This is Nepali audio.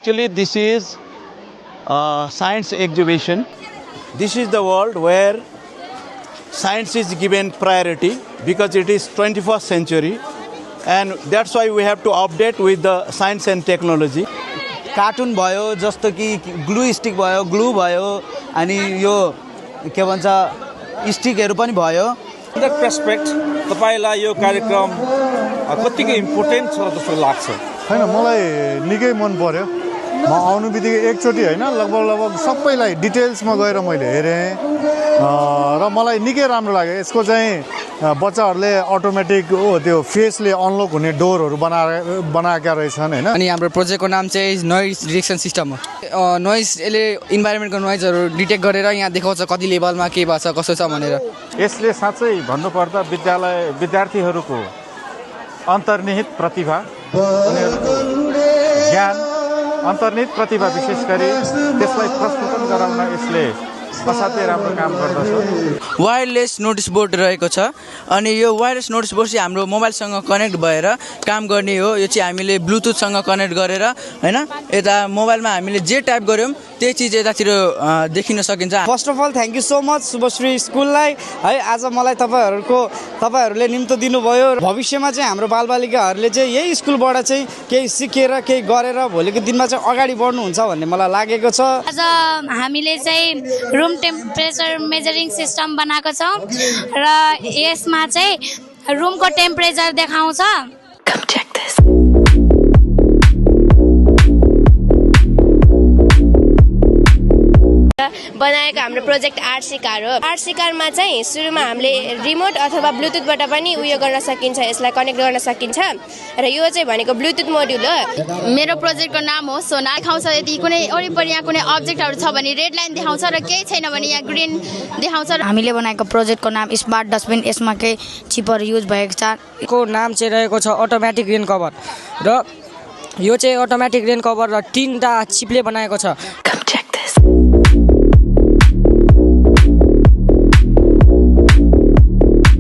Actually, this is a science exhibition. This is the world where science is given priority because it is 21st century, and that's why we have to update with the science and technology. Cartoon भयो जस्तो कि ग्लू स्टिक भयो ग्लू भयो अनि यो के भन्छ स्टिकहरु पनि भयो इन दैट पर्सपेक्ट तपाईलाई यो कार्यक्रम कतिको इम्पोर्टेन्ट छ जस्तो लाग्छ हैन मलाई निकै मन पर्यो म आउनु बित्तिकै एकचोटी हैन लगभग सबैलाई डिटेल्समा गएर मैले हेरे र मलाई निकै राम्रो लाग्यो यसको चाहिँ बच्चाहरुले अटोमेटिक त्यो फेसले अनलक हुने डोरहरु बनाएका रहेछन् हैन अनि हाम्रो प्रोजेक्टको नाम चाहिँ नोइज डिटेक्सन सिस्टम हो नोइज यसले इन्भाइरोमेन्टको नोइजहरु डिटेक्ट गरेर यहाँ देखाउँछ कति लेभलमा के भएको छ कसो छ भनेर यसले साँच्चै भन्नुपर्दा विद्यार्थीहरुको अन्तर्निहित प्रतिभा उनीहरुको ज्ञान अन्तर्निहित प्रतिभा विशेष गरी त्यसलाई प्रस्फुटन गराउन यसले असाध्यै राम्रो काम गर्दछ वायरलेस नोटिस बोर्ड रहेको छ अनि यो वायरलेस नोटिस बोर्ड चाहिँ हाम्रो मोबाइलसँग कनेक्ट भएर काम गर्ने हो यो चाहिँ हामीले ब्लुटुथसँग कनेक्ट गरेर हैन यता मोबाइलमा हामीले जे टाइप गर्यौं त्यही चीज यतातिर देखिन सकिन्छ first of all thank you so much Shubhashree स्कुललाई है आज मलाई तपाईहरुले निम्तो दिनुभयो भविष्यमा चाहिँ हाम्रो बालबालिकाहरुले चाहिँ यही स्कुलबाट चाहिँ केही सिकेर केही गरेर भोलिको दिनमा चाहिँ अगाडि बढ्नु हुन्छ भन्ने मलाई लागेको छ आज हामीले चाहिँ रुम टेम्परेचर मेजरिङ सिस्टम बनाएको छौं र यसमा चाहिँ रुमको टेम्परेचर देखाउँछ बनाएको हाम्रो प्रोजेक्ट आर्ट सिकार हो आर्ट सिकारमा चाहिँ सुरुमा हामीले रिमोट अथवा ब्लुटुथबाट पनि उयो गर्न सकिन्छ यसलाई कनेक्ट गर्न सकिन्छ र यो चाहिँ भनेको ब्लुटुथ मोड्युल हो मेरो प्रोजेक्टको नाम हो सोना देखाउँछ यदि कुनै वरिपरि यहाँ कुनै अब्जेक्टहरु छ भने रेड लाइन देखाउँछ र केही छैन भने यहाँ ग्रीन देखाउँछ हामीले बनाएको प्रोजेक्टको नाम स्मार्ट डस्टबिन यसमा केही चिपहरु युज भएको छ को नाम चाहिँ रहेको छ अटोमेटिक रेन कभर र यो चाहिँ अटोमेटिक रेन कभर र 3टा चिपले बनाएको छ